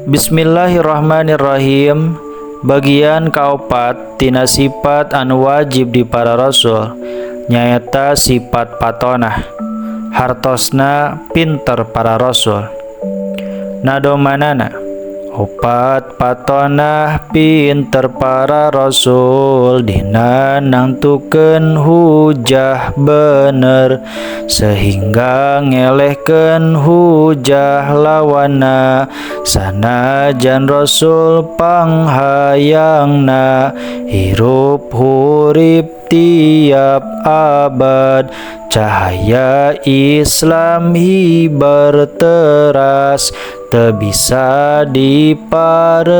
Bismillahirrahmanirrahim. Bagian kaopat tina sifat anu wajib di para rasul nyaeta sifat patonah, hartosna pinter para rasul. Nadomanana opat patonah pinter para rasul dina nangtukeun hujah bener sehingga ngelehkeun hujah lawana sanajan rasul panghayangna hirup hurip tiap abad cahaya Islam hibar teras teu bisa dipareman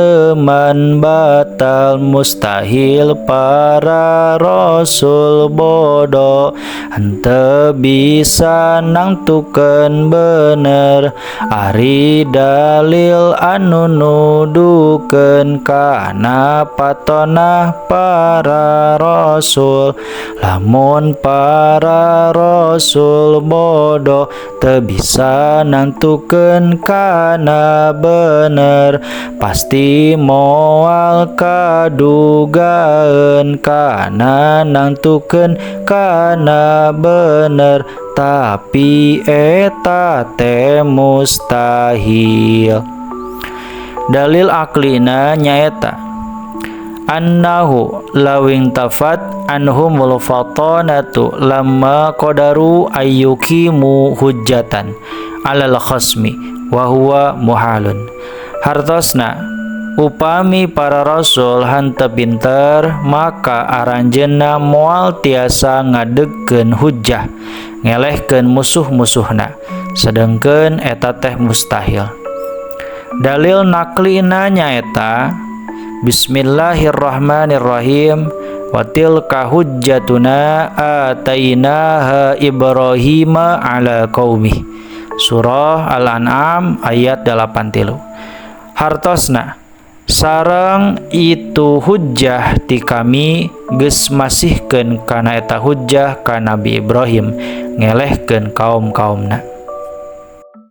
batal mustahil para rasul bodoh henteu bisa nangtukeun bener ari dalil anu nuduhkeun kana patonah para rasul lamun para rasul bodoh teu bisa nangtukeun kana bener pasti moal kadugaeun kana nangtukeun kana bener tapi eta teh mustahil. Dalil aklina nyaeta annahu lawing tafat anhumul fatanatu lamma qadaru ayyukimu hujjatan alal khasmi wa huwa muhalun. Hartosna upami para rasul henteu pinter maka aranjeunna moal tiasa ngadegkeun hujjah ngelehkeun musuh-musuhna sedengkeun eta teh mustahil. Dalil naklina nyaeta Bismillahirrahmanirrahim wa tilka hujjatuna atainaha Ibrahima ala qaumih. Surah Al-An'am ayat 83. Hartosna sareng itu hujjah ti kami geus masihkeun kana eta hujjah ka Nabi Ibrahim ngelehkeun kaum-kaumna.